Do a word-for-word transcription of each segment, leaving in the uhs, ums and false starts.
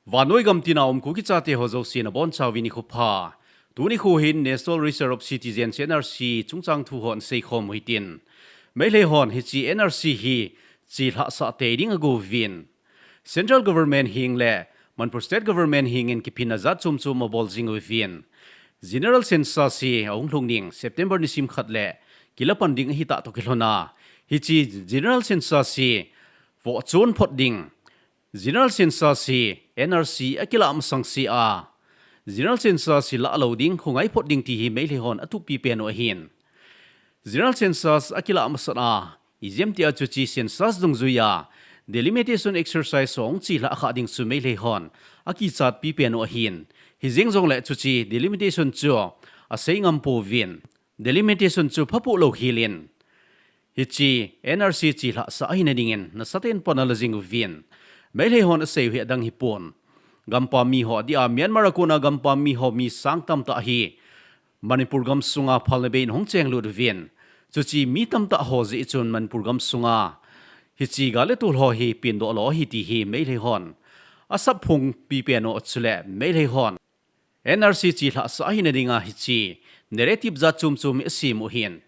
Vannoi gam tina um Kuki chate ho jouse nabonchauvin nikho pha. Tuni nikho hin National Register of Citizens, N R C, chungchang thu hon seikhom u hitin. Meilhei hon hiche N R C hi chelhah sah tei ding agouvin. Central Government heng le Manipur State Government hengin kiphinna jat chom chom abol jing uvin. General Census hi ahung lhung ding September nisim khat le kilapan ding ahitah toh kilhona. Hiche General Census hi vohchon phot ding. General Census hi N R C akilah masang sea, General Census hi lah lou ding, khongai phot ding ti hi Meilhei hon atup pipen u ahin. General Census akilah masat a, ijemtia chuche Census dungjuia delimitation exercise ahung chelhah kha ding chu Meilhei hon akichat pipen u ahin. Hijeng jongle chuche delimitation chu asei ngam pouvin. Delimitation chu phapoh lou helin, hiche N R C chelhah sah ahina dingin nasatah in pan ala jing uvin. Meilhei hon asei u hi adang hipon. Gampam mi ho adia Myanmar a kona gampam mi ho mi sang tamtah hi Manipur gamsunga phalna bei in ahung chenglut uvin. Chuche mi tamtah ho jeh chun Manipur gamsunga hiche gal le tol ho hi pengdoh lou ahi ti hi Meilhei hon asap phung pipen u chule Meilhei hon N R C chelhah sah ahina dinga hiche narrative jat chom chom hi asem u ahin.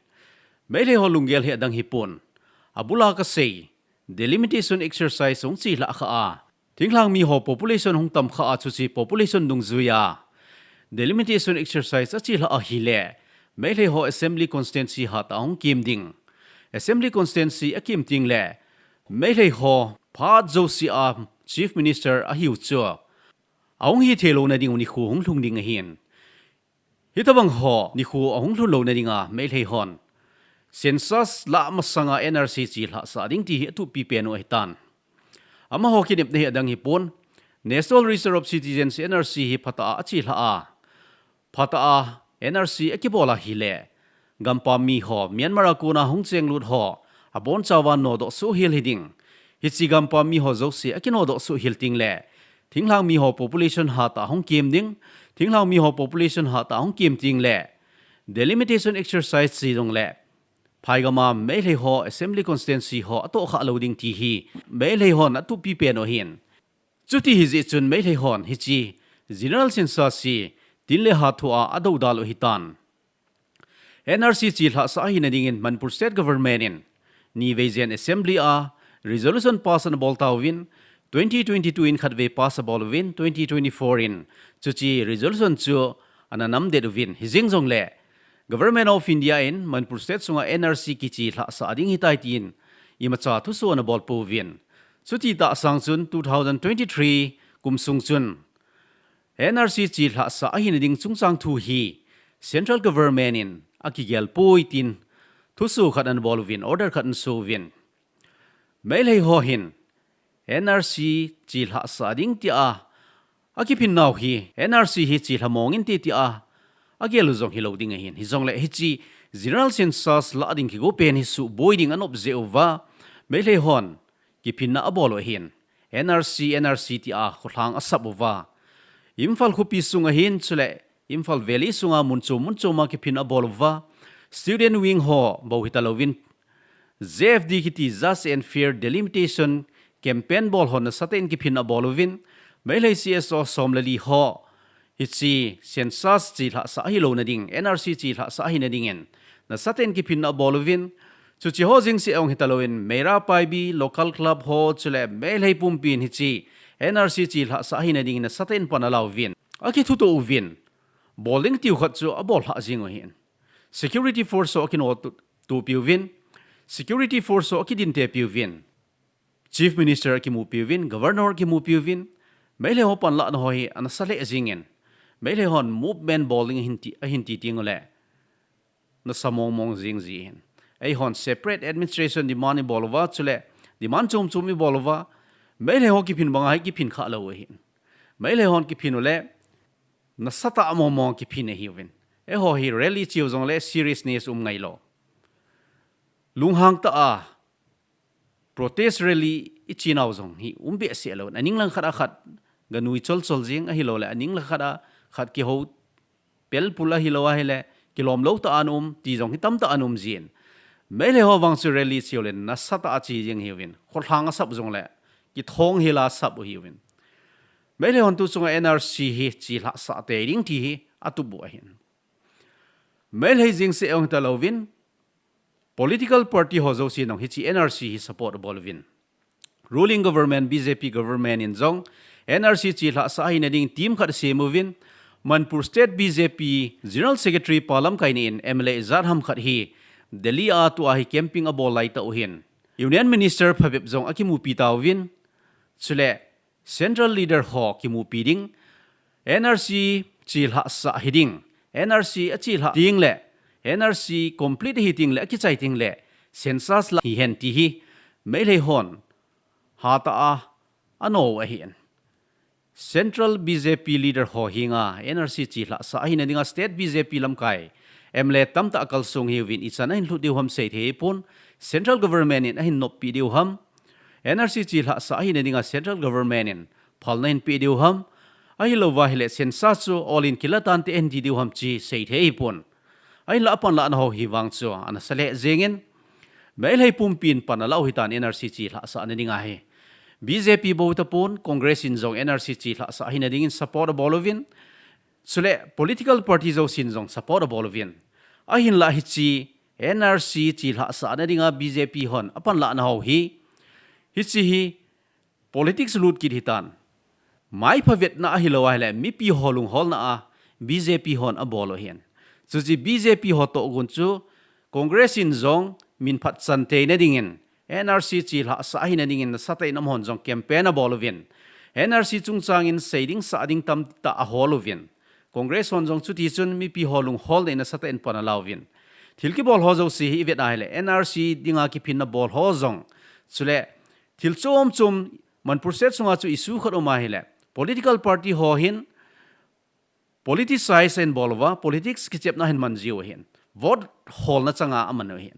Meilhei ho lunggel hi adang hipon. Abula kasei, delimitation exercise ahung chelhah kha a, thinglhang mi ho population hung tam kha a, chuche population dungjuia delimitation exercise achelhah ahile, Meilhei ho assembly constituency hatah ahung kem ding. Assembly constituency akem tengle, Meilhei ho phat jousea Chief Minister ahiu chu ahung hithei louna ding u nikho hung lhung ding ahin. Hitobang ho nikho ahung lhun louna dinga Meilhei hon Census lah masanga N R C chelhah sah ding ti hi atup pipen u ahitan. Amaho kinepna hi adang hipon. National Register of Citizens, N R C hi phatah a achelhah a, phatah a N R C akibol ahile, gampam mi ho, Myanmar a kona hung chenglut ho, abonchauva nodoh soh hel hiding. Hiche gampam mi ho jouse akinodoh soh hel tengle, thinglhang mi ho population hatah ahung kem ding. Thinglhang mi ho population hatah ahung kem tengle, delimitation exercise che jongle, phaigama Meilhei ho assembly constituency ho atohkhah lou ding ti hi Meilhei hon atup pipen u ahin. Chuti hijeh chun Meilhei hon hiche General Census hi tin le ha thua adoudal u ahitan. N R C chelhah sah ahina dingin Manipur State Government in nivei jen Assembly a resolution pass anabol tauvin, twenty twenty-two in khatvei pass abol uvin, twenty twenty-four in chuche resolution chu ana namdet uvin. Hijeng jongle, Government of India in Manipur State sunga N R C kichelhah sah ding ahitai tin imacha thuso anabol pouvin. Chuti tah sang chun two thousand twenty-three kum sung chun N R C chelhah sah ahina ding chungchang thu hi Central Government in akigel poi tin thuso khat anabol uvin, order khat anaso uvin. Meilhei ho hin N R C chelhah sah ding tia akiphin nau hi N R C hi chelha mong inte tia agel u jong hilou ding ahin. Hijongle hiche General Census lah ding kigo pen hi suboi ding anop jeh uva Meilhei hon kiphinna abol u ahin. N R C, N R C tia kholhang asap uva, Imphal khopi sunga hin chule Imphal Valley sunga mun chom mun choma kiphin abol uva, student wing ho bou hitalouvin, J F D kiti Just and Fair Delimitation Campaign bol ho nasatah in kiphin abol uvin, Meilhei C S O som le li ho hiche Census chelhah sah ahilouna ding, N R C chelhah sah ahina dingin nasatah in kiphin abol uvin, chuche ho jeng seh jong hitalouvin, Meira Paibi Local Club ho chule Meilhei pumpin hiche N R C chelhah sah ahina dingin nasatah in pan alauvin, akithuto uvin, bol ding tiu khat chu abol lhah jeng u ahin. Security force ho akinoto piuvin, security force ho akidinte piuvin, Chief Minister akimu piuvin, Governor akimu piuvin, Meilhei ho panlahna ho hi anasa lheh jengin, Meilhei hon movement bol ding ahin ti, ahin ti teng ule, nasa mong mong jeng ji ahin. Eihon separate administration demand ibol uva, chule demand chom chom ibol uva, Meilhei ho kiphin banga hi kiphin khalou ahin. Meilhei hon kiphin ule, nasatah mong mong kiphin ahiuvin. Eiho hi rally cheu jongle seriousness um ngailou, lunghang tah a protest rally ichenau jong hi um behseh lou. Aning lang khat a khat ganui chol chol jeng ahiloule, aning lang khat a khat kihou pelpul ahilou ahile, kilom lou tah a ana um ti jong hi tamtah ana um jin. Meilhei ho vang chu rally cheu le nasatah a che jeng ahiuvin. Kholhang asap jongle kithong hela asap u ahiuvin. Meilhei hon tu chunga N R C hi chelhah sah tei ding ti hi atup u ahin. Meilhei jeng seh jong hita louvin, political party ho jousen jong hiche N R C hi support abol uvin. Ruling government, B J P government in jong N R C chelhah sah ahina ding team khat asem uvin, Manipur State B J P General Secretary pa lamkaina in M L A ijat ham khat hi Delhi a tua hi camping abol laitah u ahin. Union Minister phabep jong akimupi tauvin, chule Central leader ho kimupi ding, N R C chelhah sah hiding, N R C achelhah tengle, N R C complete ahi tengle, akichai tengle, census la hihen ti hi Meilhei hon hatah a ano u ahin. Central B J P leader ho henga N R C chelhah sah ahina dinga State B J P lamkai M L A tamtah akalsong hiuvin, ichan ahin lhut diu ham seithei hipon, Central Government in ahin noppi diu ham, N R C chelhah sah ahina dinga Central Government in phalna ahin pe diu ham, ahilouva ahile census chu ol in kilah tante ahin ti diu ham chu seithei hipon. Ahinla apanlahna ho hi vang chu ana sa lheh jengin, Meilhei pumpin pan alah u ahitan N R C chelhah sahna dinga hi. B J P bou tapon, Congress in jong N R C chelhah sah ahina dingin support abol uvin, chule political party jousen jong support abol uvin. Ahinla hiche N R C chelhah sahna dinga B J P hon apanlahna ho hi, hiche hi politics lut kit ahitan. Maipha vetna ahilou ahile mipi ho lungholna a B J P hon abol u ahin. Chuche B J P ho tohgon chu Congress in jong minphat chan teina dingin, N R C chelhah sah ahina dingin nasatah in amahon jong campaign abol uvin, N R C chungchangin seiding sahding tamtah ahol uvin. Congress hon jong chuti chun mipi ho lungholna in nasatah in pan ala uvin. Thil kibol ho jouse hi ivet ahile, N R C dinga kiphinna bol ho jong, chule thil chom chom, Manipur State sunga chu issue khat um ahile, political party ho hin politicize ahin bol uva, politics kichepna ahin man jiu ahin. Vote holna changa aman u ahin.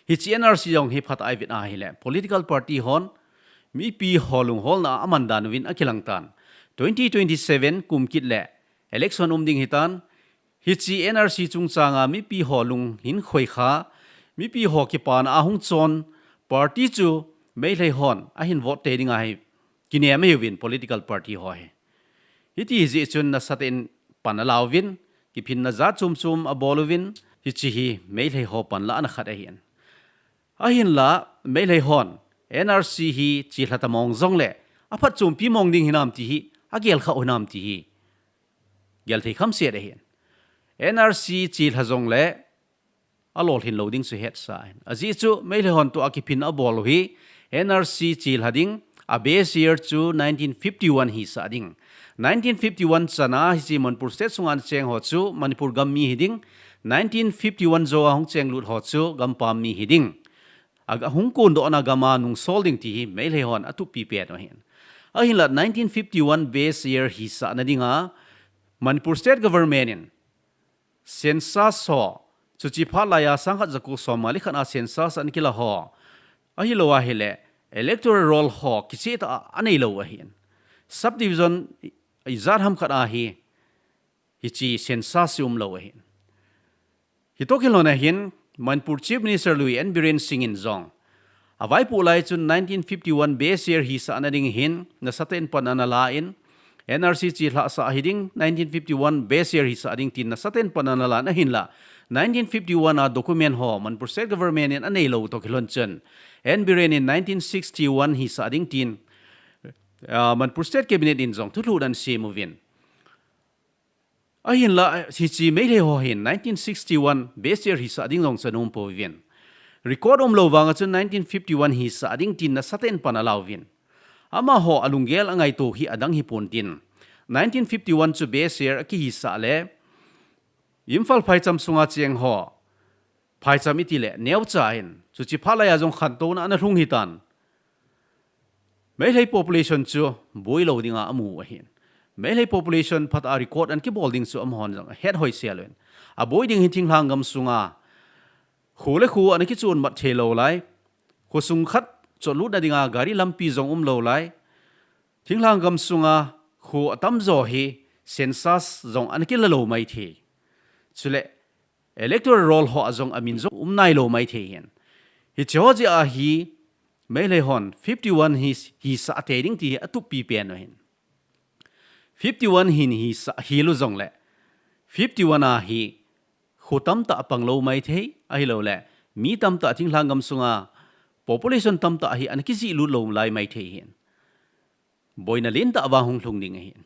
Hiche N R C jong hi phatah a ivet ahile, political party hon mipi ho lungholna a aman dan uvin akilang tan. Twenty twenty-seven kum kit le election um ding ahitan. Hiche N R C chungchanga mipi ho lung hin khoikha, mipi ho kipana a hung chon party chu Meilhei hon ahin vote tei dinga hi kinem ahiuvin political party ho hi. Hiti jeh chun nasatah in pan ala uvin, kiphinna jat chom chom abol uvin, hiche hi Meilhei ho panlahna khat ahin. Ahinla, Meilhei hon N R C hi chelha ta mong jongle, aphatchompi mong ding hinam ti hi, agel kha u hinam ti hi, gel thei khamset ahin. N R C chelha jongle, alolhin lou ding chu hetsa ahin. Ajeh chu, Meilhei hon tua kiphin abol u hi, N R C chelha ding, a base year chu nineteen fifty-one hisah ding. Nineteen fifty-one chana hiche Manipur State sunga ana cheng ho chu Manipur gam mi hiding, nineteen fifty-one joua hung chenglut ho chu gampam mi hiding. A, ahung kondohna gama nungsol ding ti hi Meilhei hon atup pipen u ahin. Ahinla nineteen fifty-one base year hisahna dinga Manipur State Government in census ho, chuche phat laiya sangkhat jako somnga le khat a census ana kila ho, ahilou ahile electoral roll ho kichehtah a aneilou ahin. Subdivision ijat ham khat a hi, hiche census hi umlou ahin. Hitoh kilhon ahin, Manipur Chief Minister lui N Biren Singh in jong, avaipoh lai chun nineteen fifty-one base year hisahna ding hin nasatah in pan ana la in, N R C chelhah sah hiding, nineteen fifty-one base year hisah ding tin nasatah in pan ana la in ahinla, nineteen fifty-one a document ho Manipur State Government in aneilou toh kilhon chun, N Biren in nineteen sixty-one hisah ding tin, ah, Manipur State Cabinet in jong thulhuhna ana sem uvin. Ahinla, hiche Meilhei ho hin nineteen sixty-one base year hisah ding jong chu anom pouvin. Record umlou vanga chun nineteen fifty-one hisah ding tin nasatah in pan ala uvin. Amaho alunggel angaito hi adang hipon tin, nineteen fifty-one chu base year akihisah le, Imphal phaicham sunga cheng ho, phaicham iti le neocha ahin, chuche phat laiya jong khantouna ana lhung hitan. Meilhei population chu boilou dinga amu u ahin. Meilhei population phatah a record ana kibol ding chu amahon jong ahet hoisel uvin. Aboi ding hi thinglhang gam sunga kho le kho ana kichon mat theilou lai, khosung khat chotlutna dinga gari lampi jong umlou lai, thinglhang gam sunga kho atamjo hi census jong ana kila lou maithei. Chule electoral roll ho a jong amin jong um nailou maithei hin. Hiche ho jeh a hi Meilhei hon fifty-one hi, hisah tei ding ti hi atup pipen u ahin. fifty one hin hi sa, hi lu jong le, fifty one a hi kho tamtah pang lo mai thei, ahilou le, mi tamtah thinglhang gam sunga population tamtah hi ana kijih lut lo lai mai thei hin. Boina lentah vang hung lhung ding ahin.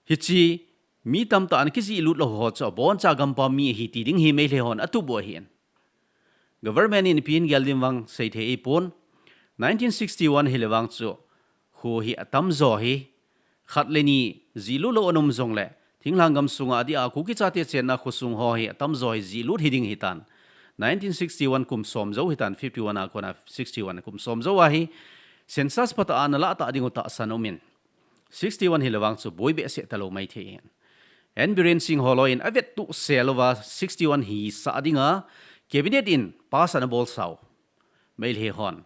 Hichi mi tamtah ana kijih lut lo ho chu aboncha gampam mi ahi ti ding hi Meitei hon atup u ahin. Government in ipi hin gel ding vang sei thei ipon. Nineteen sixty one hi le vang chu kho hi atam jo hi khat le ni jih lut lo ana um jong le, thinglhang gam sunga adia Kuki chate chenna kho sung ho hi atam jo hi jih lut hi ding hitan. Nineteen sixty one kum som jo hitan, fifty one a kona sixty one kum som jo a hi census phat a ana lah ta ding u tahsan um in. Sixty one hi le vang chu boi behseh ta lo mai thei hin. N Biren Singh ho loi in avet tu sel uva sixty one hi sa dinga cabinet in pass ana bol sau. Meitei hon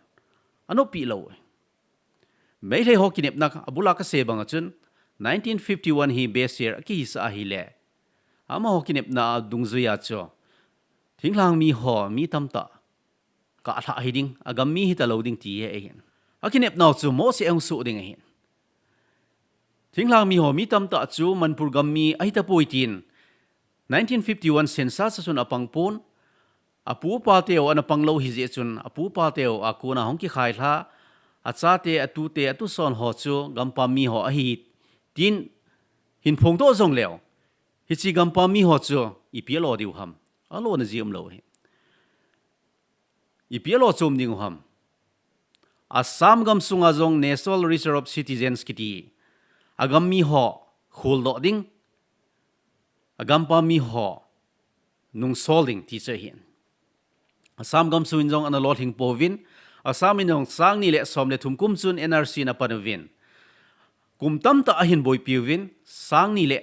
ana pi lo. Meitei ho kinepna abula ka sei bang a chun nineteen fifty one hi base year akihisa ahi le, amaho kinepna a dungjui a chu thinglhang mi ho mi tamtah kah lha hi ding, agam mi hita lo ding ti hi ahin. Akinepnau chu mohseh ahung suh ding ahin. Thinglhang mi ho mi tamtah chu Manipur gam mi ahi tapoi tin nineteen fifty one census a chun apang pon. Apu apa teu ana pang lo hi jeh chun apu apa teu a kona hung kikhai lha, achate, atute, atuson ho chu gampam mi ho ahi tin hin phong to jong leu, hichi gampam mi ho chu ipi alo diu ham? Alona ji um lo hi. Ipi alo chom ding u ham? Assam gam sunga jong National Register of Citizens kiti, agam mi ho khol doh ding, agampam mi ho nungsol ding ti chu ahin. Assam gam sung in jong ana lolhing pouvin, Assam in jong sang ni le som le thum kum chun N R C ana pan uvin. Kum tamtah ahin boipi uvin, sang ni le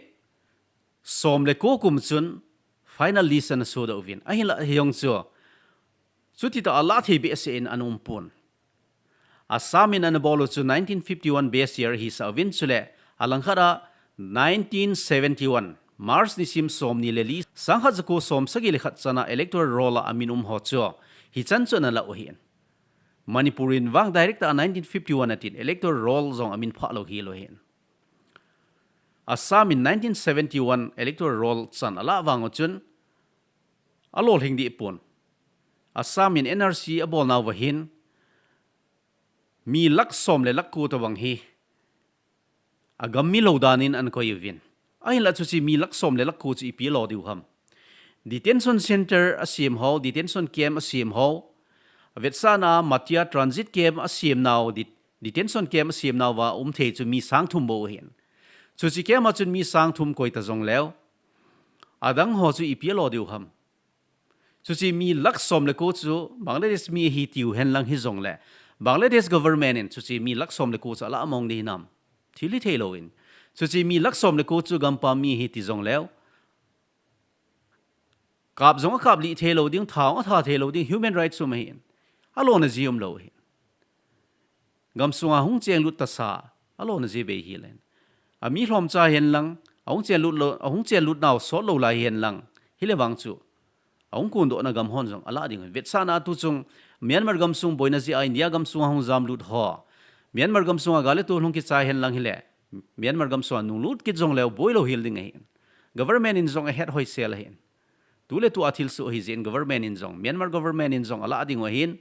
som le ko kum chun final list ana sodoh uvin. Ahinla hijong chu chuti tah a alah thei behseh in ana um pon. Assam in ana bol u chu nineteen fifty one base year hisa uvin, chule alangkhat a nineteen seventy one March nisim som ni le li, sangkhat jako som sagi le khat chana electoral roll a amin um ho chu hichan chu ana lah u ahin. Manipur in vang direct a nineteen fifty one atin electoral roll jong amin phah lo hi lo ahin. Assam in nineteen seventy one electoral roll chan alah vang u chun alolhing dih pon. Assam in N R C abol nau va hin mi lakh som le lakh ko tabang hi agam mi lo dan in ana koi uvin. Ahinla chuchi mi lakh som le lakh ko chu ipi alo diu ham? Detention center asem ho, detention camp asem ho, avetsahna Matia transit camp asem nau, det-, detention camp asem nau va um thei chu mi sang thum bou ahin. Chuchi camp a chun mi sang thum koi ta jong leu, adang ho chu ipi alo diu ham? Chuchi mi lakh som le ko chu Bangladesh mi ahi tiu hen lang hijong le, Bangladesh government in chuchi mi lakh som le ko chu alah mong ding hinam? Thil hithei louvin. Chuchi mi lakh som le ko chu gampam mi ahi ti jong leu, kap jong akap lih thei lou ding, tha jong atha thei lou ding, human rights um ahin. Alona ji um lou ahin. Gam sunga hung cheng lut tasa, alona ji bei hi len. Ami lhom cha hen lang, ahung cheng lut lou, ahung cheng lut nau sot lou lai hen lang, hile vang chu ahung kondohna gam hon jong alah ding. Vetsahna tu chung Myanmar gam sung boina jeh a India gam sunga hung jam lut ho, Myanmar gam sunga gal le tol hung kichai hen lang hile, Myanmar gam sunga nung lut kit jong leu boi lou hel ding ahin. Government in jong ahet hoi sel ahin. Tu le tu a thil soh ahi jeh in government in jong, Myanmar government in jong alah ding u ahin.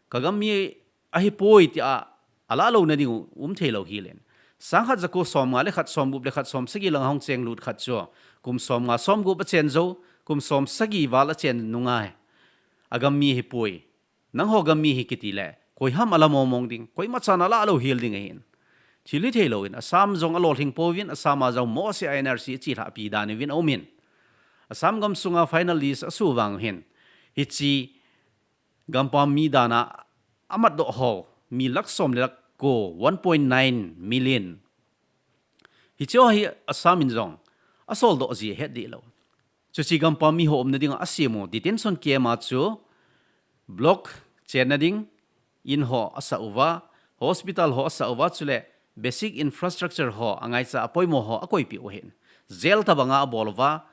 Ka gam mi ahi poi tia alah louna ding u um thei lou hi len. Sangkhat jako som nga le khat, som gup le khat, som sagi lang ahung cheng lut khat chu kum som nga som gup achen jou, kum som sagi val achen nunga agam mi ahi poi, nangho gam mi ahi kiti le, koi ham alah mong mong ding, koima chan alah lou hel ding ahin. Thil hithei louvin, Assam jong alolhing pouvin, Assam a jong mohseh a N R C achih lhah pi dan uvin aum in. Assam gam sunga final list asu vang hin, hichi gampam mi dan a amat doh ho, mi lakh som le lakh ko, one point nine million. Hiche ho hi Assam in jong asol doh ji ahet dih lou. Chuchi gampam mi ho umna dinga asem u detention camp a chu block chenna ding, in ho asah uva, hospital ho asah uva, chule basic infrastructure ho, angaicha apoimo ho akoipeh u ahin. Jail tabanga abol uva,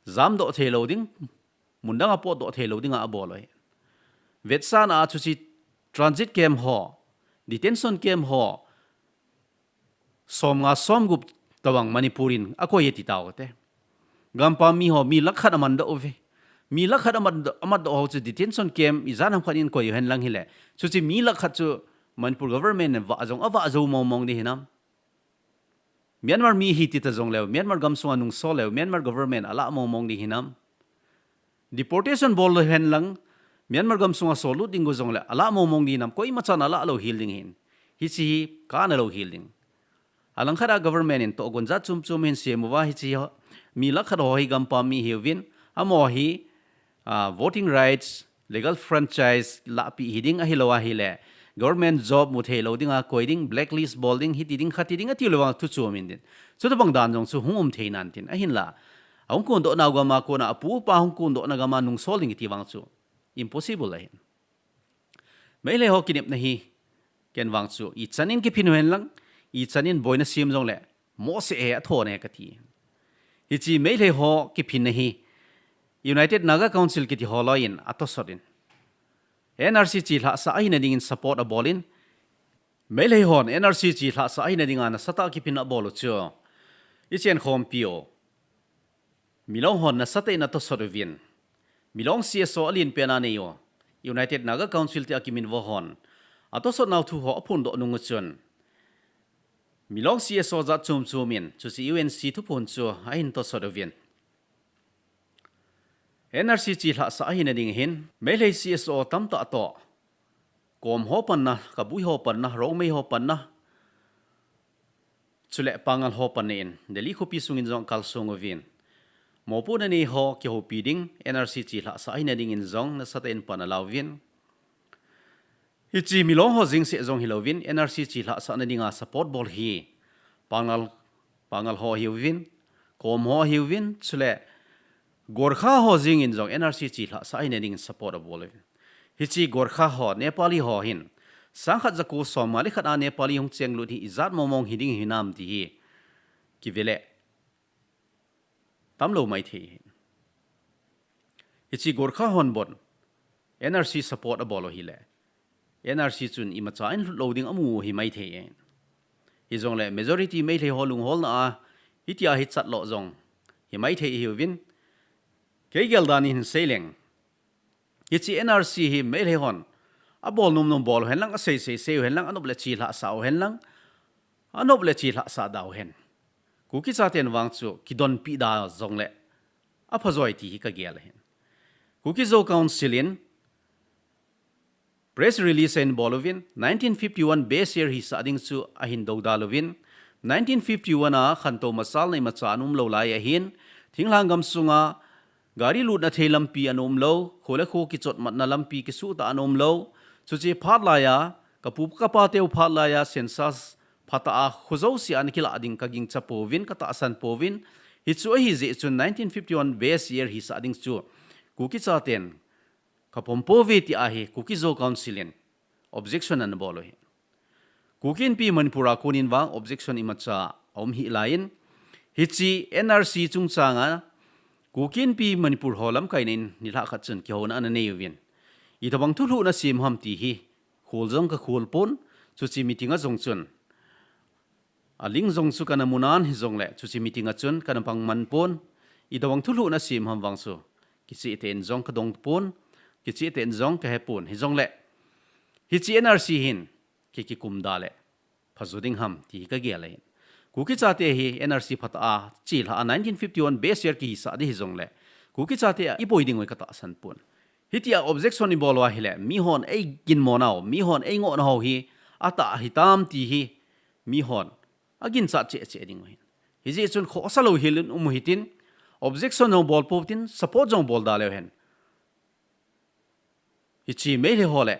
jamdoh thei lou ding, mun danga potdoh thei lou dinga abol u ahin. Vetsahna a chuchi transit camp ho, detention camp ho, som nga som gup Tobang Manipur in akoi e ti tao te. Gampam mi ho mi lakh khat aman doh uve. Mi lakh khat aman doh, aman doh ho chu detention camp ijat ham khat in koi hen lang hile. Chuche mi lakh khat chu Manipur government in avah jong avah jou mong mong ding hinam. Myanmar mi ahi ti ta jong leu, Myanmar gamsunga nungsol leu, Myanmar government alah mong mong ding hinam. Deportation bol lou hen lang, Myanmar gamsunga sol lut ding go jong le, alah mong mong ding hinam, koima chan alah lou hel ding ahin. Hiche hi kana lou hel ding. Alang khat a government in tohgon jat chom chom ahin sem uva, hiche ho, mi lakh khat ho hi gampam mi ahiuvin, amaho hi, ah, voting rights, legal franchise lahpeh hiding ahilou ahile, government job mu thei lou dinga koi ding, blacklist bol ding, hiti ding, khati ding, ati lou vang thu chom in tin. Chutobang dan jong chu hung um thei nan tin. Ahinla, ahung kondoh nau gam a kona, apu apa hung kondoh na gam a nungsol ding iti vang chu impossible ahin. Meilhei ho kinepna hi, ken vang chu, ichan in kiphin u hen lang, ichan in boina sem jong le, mohseh e, athon e kati. Hiche Meilhei ho kiphinna hi, United Naga Council kiti ho loi in atosot in, N R C chelhahsah ahina ding in support abol in, Meilhei hon N R C chelhahsah ahina dinga nasatah a kiphin abol u chu, ichen khompi u, Milong hon nasatah in atosot uvin. Milong C S O alen pen a nei u, United Naga Council tia kiminvo hon atosot nau thu ho aphondoh nung u chun, Milong C S O jat chom chom in, chuche U N C thuphon chu ahin tosot uvin. N R C chelhahsah ahina ding hin, Meilhei C S O tamtah toh, Kom ho panna, Kabui ho panna, Rongmei ho panna, chule Pangal ho panna in, Delhi khopi sungin jong akalsong uvin. Mopohna nei ho kihoupi ding, N R C chelhahsah ahina ding in jong nasatah in pan ala uvin. Hiche Milong ho jeng seh jong hilouvin, N R C chelhahsahna dinga support bol hi, Pangal, Pangal ho ahiuvin, Kom ho ahiuvin, chule Gorkha ho jeng in jong N R C chelhahsah ahina ding in support abol uvin. Hiche Gorkha ho, Nepali ho hin, sangkhat jako somnga le khat a Nepali hung chenglut hi ijat mong mong hiding hinam ti hi, kive le, tamlou maithei ahin. Hiche Gorkha hon bon, N R C support abol u hile, N R C chun imacha in lhutlou ding amu hi maithei ahin. Hijongle majority Meilhei ho lungholna a, hitia hi chatloh jong hi maithei ahiuvin, kei gel dan in hin seileng. Hiche N R C hi Meilhei hon abol nom nom bol u hen lang, asei sei sei u hen lang, anop le chelhahsah u hen lang, anop le chelhahsah da u hen. Kuki chaten vang chu kidonpi da jongle apha joi ti hi kagel ahin. Kuki Zo Council in press release ahin bol uvin, nineteen fifty-one base year hisah ding chu ahin doudal uvin, nineteen fifty-one a khantou masalna imacha ana umlou lai ahin, thinglhang gamsunga gari lutna thei lampi ana umlou, kho le kho kichotmatna lampi kisuhtah ana umlou, chuche phat laiya, kapu kapateu phat laiya census phatah a kho jouse ana kilah ding kagingcha pouvin, katahsan pouvin, hichu ahijeh chun nineteen fifty-one base year hisah ding chu Kuki chaten kapom pouve tia hi Kuki Zo Council in objection ana bol u ahi. Kuki Inpi Manipur a konin vang objection imacha aum hih laiyin, hiche N R C chungchanga Kuki Inpi Manipur ho lamkaina in nilhah khat chun kihouna ana nei uvin, itobang thulhuhna sem ham ti hi khol jong kakhol pon, chuche meeting a jong chun aling jong chu kana munan hijongle, chuche meeting a chun kana pangman pon, itobang thulhuhna sem ham vang chu kichehtah in jong kadong pon, kichehtah in jong kahepon, hijongle hiche N R C hin ki, kikum da le phajo ding ham ti hi kagel ahin. Kuki chate hi N R C phatah a chelhah a nineteen fifty-one base year kihisah ding hijongle, Kuki chate a iboi ding u katahsan pon. Hitia objection ibol uva ahile, mihon eiginmo nau, mihon eingoh nau hi atah hitam ti hi mihon aginchat cheh cheh ding u ahin. Hijeh chun khohsa lou hel in um u hitin, objection jong bol pou hitin, support jong bol da leu hen, hiche Meilhei ho le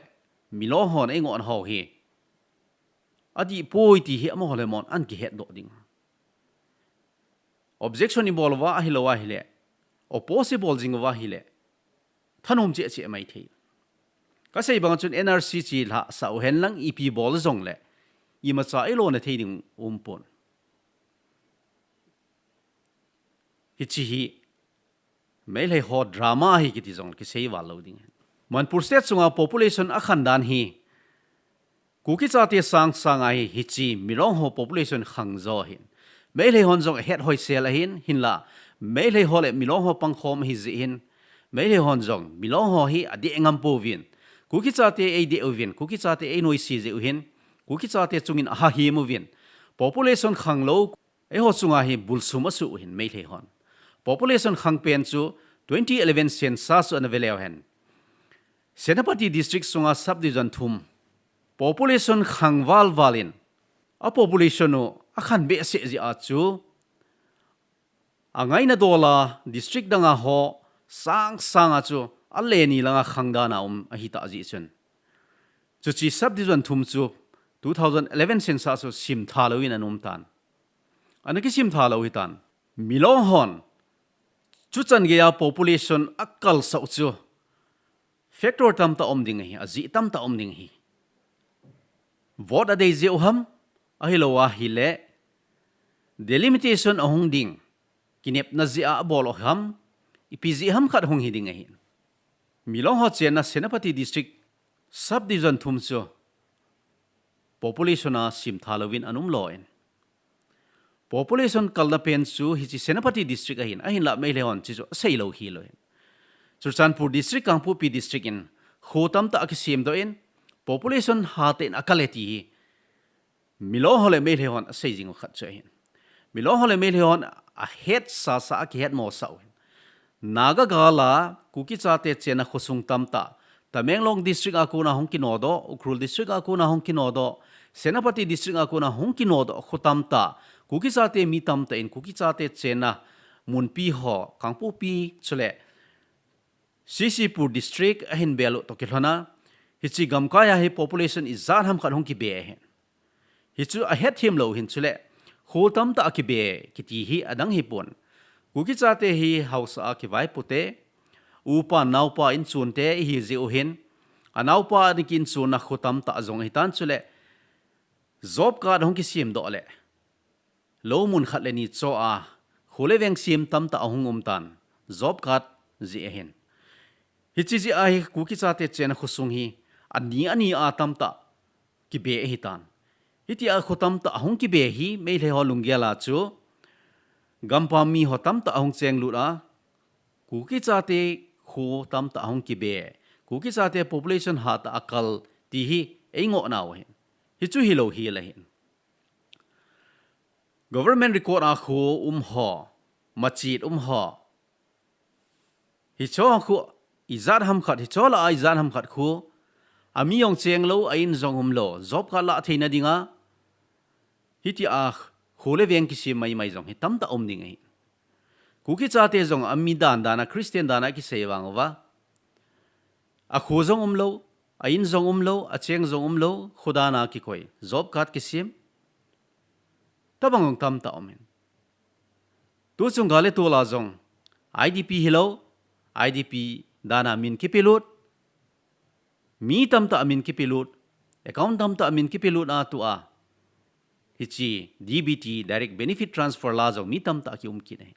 Milong hon eingoh nau hi adih poi ti hi amaho le amahon ana kihetdoh ding. Objection ibol uva ahilou ahile, oppose ibol jing uva ahile, thanom cheh cheh maithei. Kasei bang chun N R C chelhahsah u hen lang ipi bol jongle, imacha ilona thei ding um pon. Hiche hi Meilhei ho drama ahi kiti jong kisei val lou ding. Manipur State chunga population akhan dan hi Kuki chate sang sanga hi hiche Milong ho population khangjo ahin. Meitei hon jong ahet hoisel ahin, hinla Meitei ho le Milong ho pangkhom ahi jeh hin, Meitei hon jong Milong ho hi adeh ngam pouvin, Kuki chate eideh uvin, Kuki chate einoise jeh u hin, Kuki chate chungin ahahim uvin, population khanglou eiho chunga hi bulsum asuh u hin Meitei hon. Population khang pen chu twenty eleven census chu ana veleu hen, Senapati district sunga subdivision thum population khang valval in, a population u akhan behseh jeh a chu, angaina dola district danga ho sang sanga chu aleni langa khang dana um ahitah jeh chun, chuche subdivision thum chu two thousand eleven census chu simtha louvin ana um tan. Ana kisimtha lou hitan. Milong hon chuchan geiya population akalsah u chu factor tamtah um ding ahi, ajeh tamtah um ding ahi. Vote adei jeh u ham, ahilou ahile delimitation ahung ding, kinepna jeh a abol u ham, ipi jeh ham khat hung hi ding ahi. Milong ho chenna Senapati district subdivision thum chu population a simtha louvin ana um lou in, population kalna pen chu hiche Senapati district ahin, ahinla Meitei hon hiche chu asei lou hilou hin. Churachandpur district, Kangpokpi district in kho tamtah akisem doh in, population hatah in akal e ti hi Milong ho le Meitei hon asei jing u khat chu ahin. Milong ho le Meitei hon ahetsasa, akihetmosah u hin. Naga gal a Kuki chate chenna khosung tamtah, Tamenglong district a kona hung kinodoh, Ukhrul district a kona hung kinodoh, Senapati district a kona hung kinodoh kho tamtah, Kuki chate mi tamtah in Kuki chate chenna munpi ho, Kangpokpi chule CCPur district ahin bel u toh kilhon a, hiche gamkai a hi population ijat ham khat hung kibe ahin. Hichu ahetthem lou hin chule, kho tamtah akibe kiti hi adang hipon. Kuki chate hi haosa a kivaipote, upa naopa inchonte ihi jeh u hin, anaopa ana kiinchonna kho tamtah jong ahitan chule, job card hung kisemdoh le, lou mun khat le ni cho a, kho le veng sem tamtah ahung um tan, job card jeh ahin. Hiche jeh a hi Kuki chate chenna khosung hi ani ani a tamtah kibe ahitan. Hitia kho tamtah ahung kibe hi Meitei ho lunggel a chu, gampam mi ho tamtah ahung chenglut a, Kuki chate kho tamtah ahung kibe, Kuki chate population hatah akal ti hi eingoh nau ahin. Hichu hilou hel ahin. Government record a kho um ho, machit um ho, hicho kho ijat ham khat, hicho lah a ijat ham khat kho, ami jong chenglou, a in jong umlou, job card lah theina dinga, hitia kho le veng kisem maimai jong hi tamtah um ding ahi. Kuki chate jong ami dan dan a, Christian dan a kisei vang uva, akho jong umlou, a in jong umlou, acheng jong umlou, kho dan a kikoi, job card kisem, tobang jong tamtah um in. Tuchung gal le tol a jong IDP hilou, IDP dan a min kipelut, mi tamtah a min kipelut, account tamtah a min kipelut a tua hiche DBT, direct benefit transfer la jong mi tamtah kium kit ahi.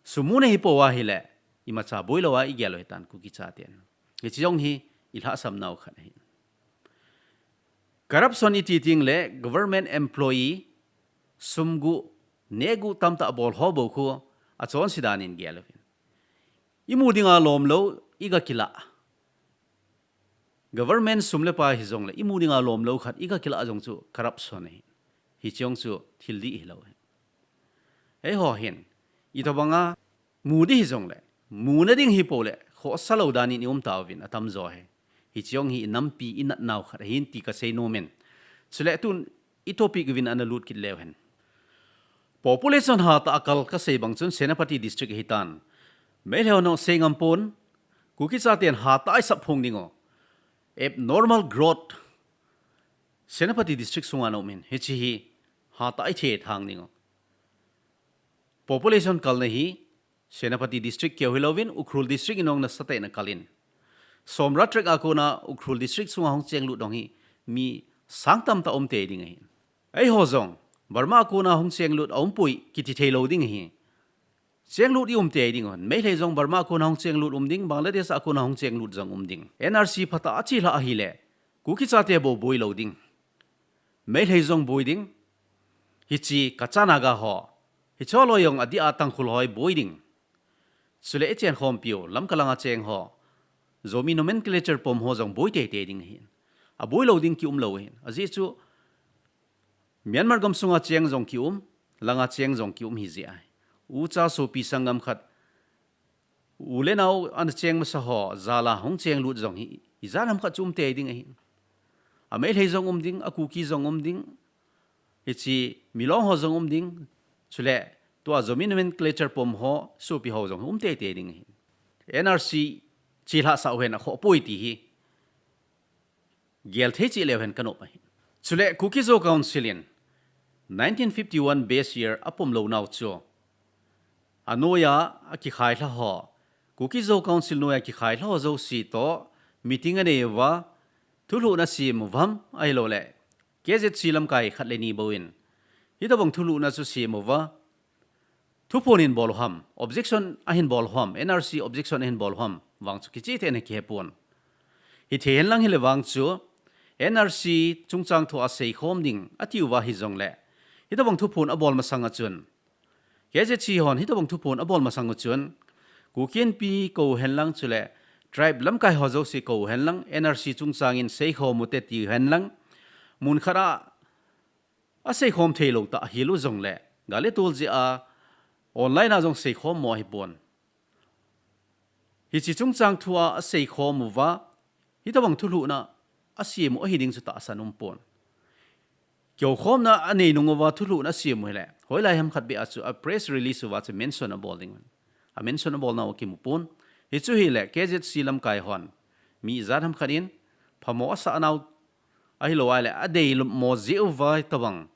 Sum muna hipou ahile, imacha boilou a igel u ahitan Kuki chaten. Hiche jong hi ilhahsam nau khat ahi. Corruption iti tengle government employee sum guh, neh guh tamtah bol ho bou khu achonse dan in gel uvin. Imu dinga lomlou iga kilah, government sum le pai hijongle imu dinga lomlou khat iga kilah jong chu corruption ahi. Hiche jong chu thil dih hilou ahi. Eiho hin, itobanga mu ding hijongle, muna ding hipoule, khohsa lou dan in ium tauvin atamjo ahi. Hiche jong hi inampi inat nau khat ahin ti kasei nom in. Chule tun i topic uvin ana lut kit leu hen. Population hatah akal kasei bang chun Senapati district ahitan. Meitei hon jong sei ngam pon, Kuki chaten hatah a isap phong dingu, abnormal growth Senapati district sunga ana um in, hiche hi hatah a ithethang dingu. Population kalna hi Senapati district keu hilouvin Ukhrul district in jong nasatah in akal in, somra tract a kona Ukhrul district sunga hung chenglut jong hi mi sang tamtah um tei ding ahi. Eiho jong Burma a kona hung chenglut aumpoi kiti theilou ding ahi. Chenglut ium tei ding un. Meitei jong Burma a kona hung chenglut um ding, Bangladesh a kona hung chenglut jong um ding. NRC phatah a achelhah ahile, Kuki chate bou boilou ding, Meitei jong boi ding. Hiche Kacha Naga ho, hiche loi jong adeh a Tangkhul ho hi boi ding. Chule i chen khompiu, Lamka langa cheng ho, Zomi nomenclature pom ho jong boi teitei ding ahin. Aboi lou ding kium lou ahin. Ajeh chu, Myanmar gamsunga cheng jong kium, langa cheng jong kium hi jeh ahi. Ucha sopi sanggam khat, u le nao ana cheng masa ho, jal a hung cheng lut jong hi, ijat ham khat chu um tei ding ahin. A Meitei jong um ding, a Kuki jong um ding, hiche Milong ho jong um ding, chule tua Zomi nomenclature pom ho, sopi ho jong um teitei ding ahin. N R C chelhah sah u hen akhoh poi ti hi gel thei cheh leu hen kanop ahi. Chule Kuki Zo Council in nineteen fifty-one base year apom lou nau chu, anoiya akikhai lha ho, Kuki Zo Council noiya kikhai lha ho jouse toh meeting anei uva, thulhuhna sem uvam ahilouleh K Z C lamkai khat le ni bou in, hitobang thulhuhna chu sem uva, thuphon ahin bol u ham, objection ahin bol u ham, N R C objection ahin bol u ham, vang chu kicheh tah in akihe pon. Hithei hen lang hile vang chu, N R C chungchang thu a seikhom ding ati uva hijongle, hitobang thuphon abol masang a chun, K Z C hon hitobang thuphon abol masang u chun, Kuki Inpi kou hen lang chule tribe lamkai ho jouse kou hen lang, N R C chungchang in seikhom u te ti hen lang, mun khat a aseikhom thei lou tah ahil u jongle, gal le tol jeh a online a jong seikhom mo ahi pon. Hiche chungchang thu a aseikhom uva, hitobang thulhuhna asem u ahi ding chu tahsan um pon. Kihoukhomna anei nung uva thulhuhna asem u hile, hoilai ham khat beh a chu a press release uva chu mention abol ding. A mention abol nau akimu pon. Hichu hile K Z C lamkai hon mi ijat ham khat in phamo asah nau ahilou ahile adei lum mo jeh uva hitobang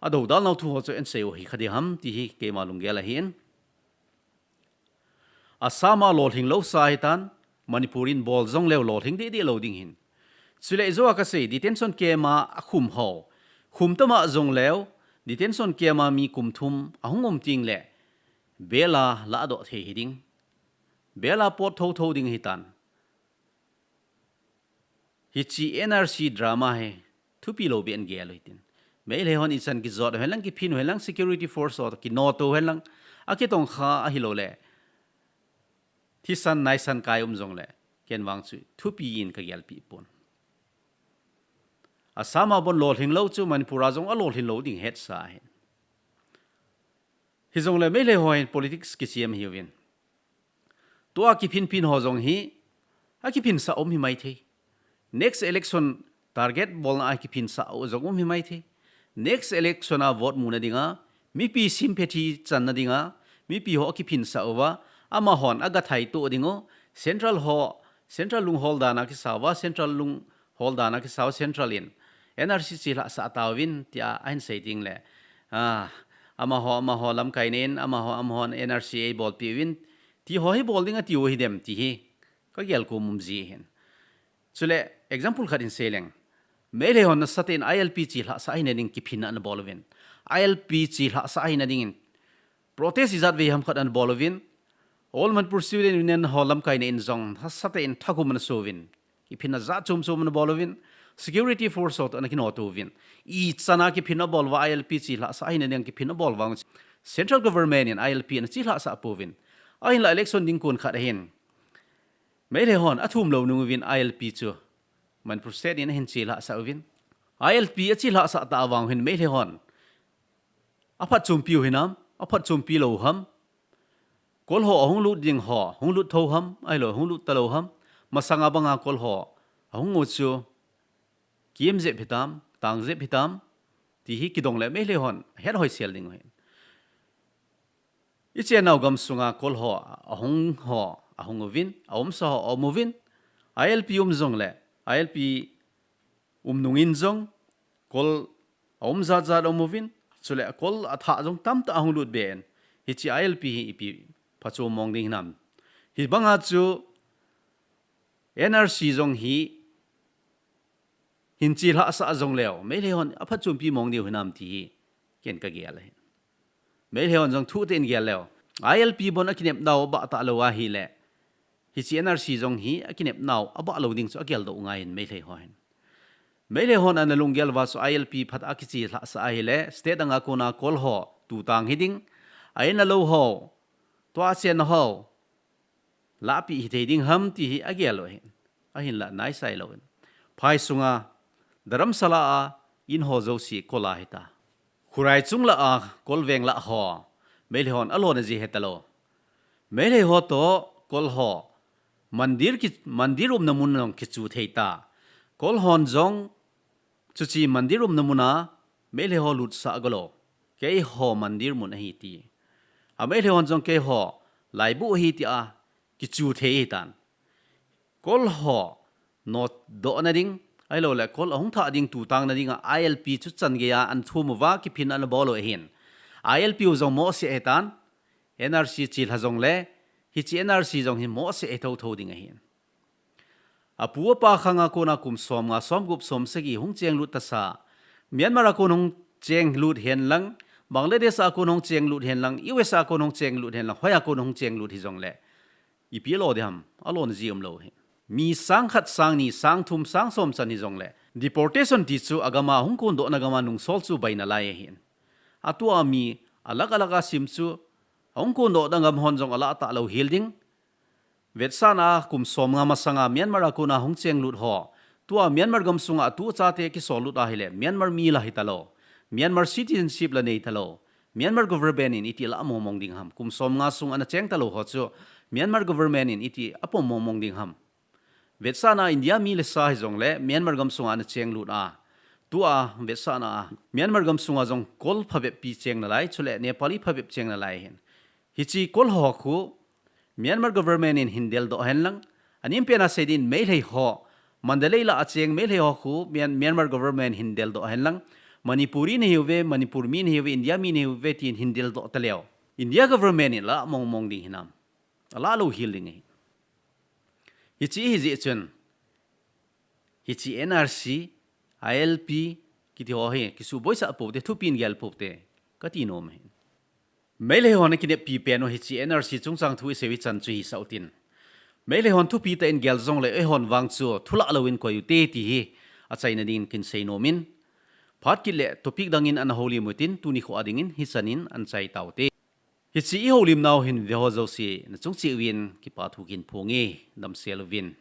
adoudal nau thu ho chu ahin sei u hi kha ding ham ti hi keima lunggel ahin. Assam a lolhing lou sa hitan, Manipur in bol jong leu lolhing deh deh lou ding ahin. Chule ijou a kasei, detention camp a akhum ho, khum tama jong leu, detention camp a mi kum thum ahung um teng le, bail a ladoh thei hi ding. Bail a pot thotho ding hitan. Hiche N R C drama hi thupi lou beh in gel u hitin. Meitei hon ichan kijot u hen lang, kiphin u hen lang, security force ho toh kinoto u hen lang, akitongkha ahilouleh thisan naisan kai um jongle, ken vang chu thupi in kagelpeh pon. Assam a bon lolhing lou chu Manipur a jong alolhing lou ding hetsa ahin. Hijongle Meitei ho hin politics kisem ahiuvin, tua kiphinphin ho jong hi akiphinsah um hi maithei. Next election target bolna a kiphinsah u jong um hi maithei. Next election a vote muna dinga, mipi sympathy channa dinga, mipi ho akiphinsah uva, amahon aga thaito dingu, central ho, central lunghol dan a kisa uva, central lunghol dan a kisa uva, central in N R C chelhahsah tauvin tia ahin sei tengle, amaho, amaho lamkai nen, amaho, amahon N R C eibolpeh uvin, ti ho hi bol ding atiu hidem ti hi kagel kom um ji ahin. Chule example khat in sei leng, Meitei hon nasatah in I L P chelhahsah ahina ding kiphinna anabol uvin, I L P chelhahsah ahina dingin protest ijat vei ham khat anabol uvin, All Manipur Student Union ho lamkaina in jong nasatah in thagum anaso uvin, kiphinna jat chom chom anabol uvin, security force ho toh anakinoto uvin, ichan a kiphinna abol uva, I L P chelhahsah ahina ding kiphinna abol uva, central government in I L P anachelhahsah pouvin, ahinla election ding kon khat ahin Meitei hon athum lou nung uvin I L P chu Manipur State in ahin chelhahsah uvin, I L P achelhahsah tah vang hin Meitei hon aphatchompiu hinam, aphatchompi lou ham, Kol ho ahung lut ding ho hung lut tho ham, ahilou hung lut talou ham, masanga banga Kol ho ahung u chu kem jep hitam, tang jep hitam, ti hi kidong le Meitei hon ahet hoisel dingu ahin. Ichennau gamsunga Kol ho ahung, ho ahung uvin, aumsa ho aum uvin, I L P um jongle, I L P um nungin jong Kol aum jat jat aum uvin, chule Kol athah jong tamtah ahung lut be in, hiche I L P hi ipi phachom mong ding hinam. Hibanga chu N R C jong hi hin chelhahsah jongleu, Meitei hon aphatchompi mong diu hinam ti hi ken kagel ahin. Meitei hon jong thutah in gel leu, I L P bon akinep nau abah talou ahile, hiche N R C jong hi akinep nau abah lou ding chu ageldoh u ngai in Meitei ho hin. Meilhei hon ana lunggel uva chu I L P phat a kichi lhah sah ahile, state dang a kona kol ho tutang hiding, a in a lou ho, tua chenna ho, lahpeh hithei ding ham ti hi agel u ahin. Ahinlah naisai louvin, phai sunga, Dharamsala a in ho jouse kol a hita. Khurai chung lah a, kol veng lah ho, Meilhei hon alona ji hetalou. Meilhei ho toh kol ho, mandir ki, mandir umna mun jong kichu thei ta. Kol hon jong chuche mandir umna mun a Meilhei ho lutsah golou. Keiho mandir mun ahi ti. A Meilhei hon jong keiho laibu ahi tia kichu thei hitan. Kol ho notdohna ding, ahilouleh kol ahung thah ding tutangna dinga I L P chu chan geiya ana thum uva kiphin ana bol u ahin. I L P u jong mohseh hitan, N R C chi lha jongle, hiche N R C jong hi mohseh hi thotho ding ahin. Apu apa khanga kona kum somnga, somgup, somsagi hung chenglut tasa, Myanmar a kon hung chenglut henlang, Bangladesh a kon hung chenglut henlang, U S a kon hung chenglut henlang, hoiya kon hung chenglut hijongle, ipi alo ding ham, alona ji umlou hi. Mi sang khat, sang ni, sang thum, sang som chan hijongle, deportation ti chu agam a hung kondohna gam a nungsol chu bai nalai ahin. Atua mi alak alak a sim chu, ahung kondohna gam hon jong alah talou hel ding. Vetsahna a kum somnga masanga Myanmar a kona hung chenglut ho, tua Myanmar gamsunga atu achate kisollut ahile, Myanmar mi la hitalou, Myanmar citizenship la neitalou, Myanmar government in iti alah mongmong ding ham? Kum somnga sung ana cheng talou ho chu Myanmar government in iti apom mongmong ding ham? Vetsahna a India mi le sa hijongle Myanmar gamsunga ana chenglut a, tua vetsahna a Myanmar gamsunga jong kol phabep pi cheng nalai, chule Nepali phabep cheng nalai ahin. Hiche kol ho khu Myanmar government in hin deldoh henlang, anem pen a sei ding in Meilhei ho, Mandalay lah a cheng Meilhei ho khu Myan-, Myanmar government hin deldoh henlang, Manipuri nahiuve, Manipur mi nahiuve, India mi nahiuve tin hin deldoh taleu, India government in alah mongmong ding hinam? Alah lou hel ding ahi. Hiche hijeh chun, hiche N R C, I L P kiti ho hi kisuboisah poute, thupi in gel poute, kati nom ahi. Meilhei hon akineppi pen u hiche N R C chungchang thu isei u hichan chu hisah utin, Meilhei hon thupi tah in gel jongle eihon vang chu thulah louvin koi ute ti hi achaina dingin kin sei nom in, phat kit le topic dangin ana houlim utin, tuni kho a dingin hichan in ana chai taute. Hiche ihoulimnau hin veho jouse nachung cheh uvin kipa thu kin phong e, damsel uvin.